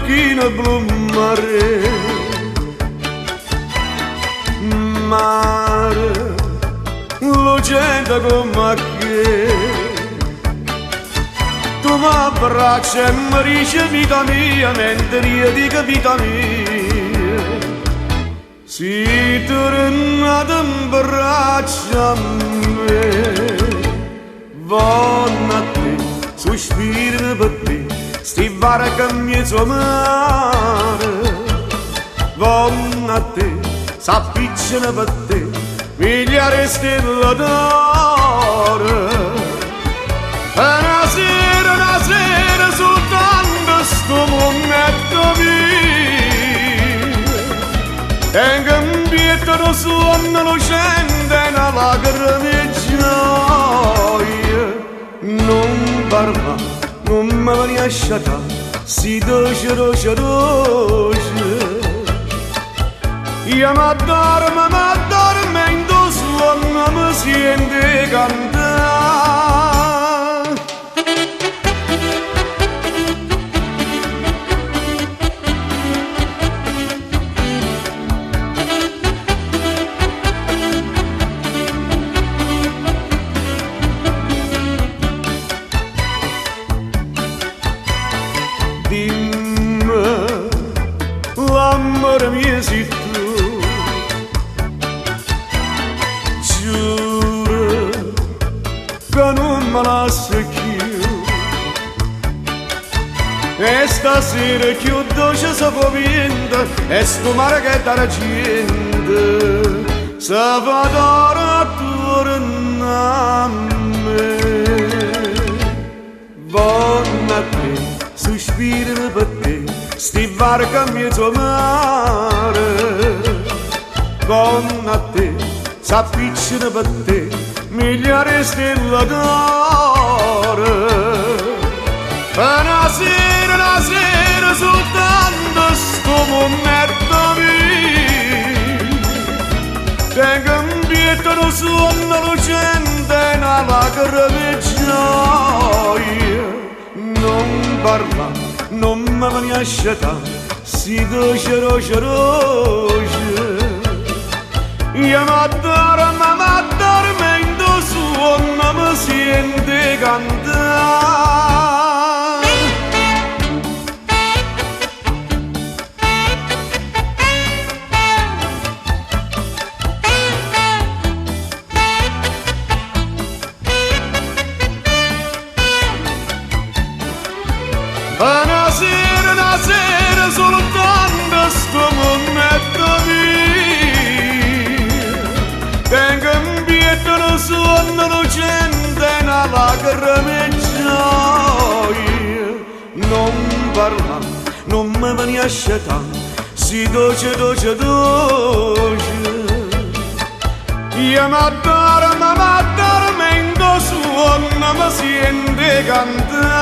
malucchino blu mare. Mare, lucente come che tu m'abbracci e mi dici vita mia, mentre io dico vita mia. Si tornata in braccio a me, Vonna te, sospiro per te, sti barche in mezzo mare. Vonna te, s'appicciano per te, migliaia di stelle d'oro. E una sera soltanto sto momento mio, Tengo in pietto un suono lucente, una lacrima di gioia. Non parla, non mi viene a sciatà, si dolce, dolce, dolce. Io m'addormo, m'addormo in tuo suono, mi sento cantare. Dimmi, l'amore mio sei tu, giuro che non me lascio più. E stasera chiudo ci si può e sto mare che d'argento se va d'oro attorno a me. Vonna te, sospiro per te, sti barche in mezzo mare. Vonna te, s'appicciano per te, migliaia di stelle d'oro. Una sera soltanto sto momento mio, tengo in pietto un suono lucente, una lacrima di gioia. Non parla, non mi viene a sciatà, si dolce, dolce, dolce. Io m'addormo, m'addormo in tuo suono, mi sento cantare. Una sera soltanto sto momento mio, tengo in pietto un suono lucente, una lacrima di gioia. Non parla, non mi viene a sciatà, si dolce, dolce, dolce. Io m'addormo, m'addormo in tuo suono, mi sento cantare.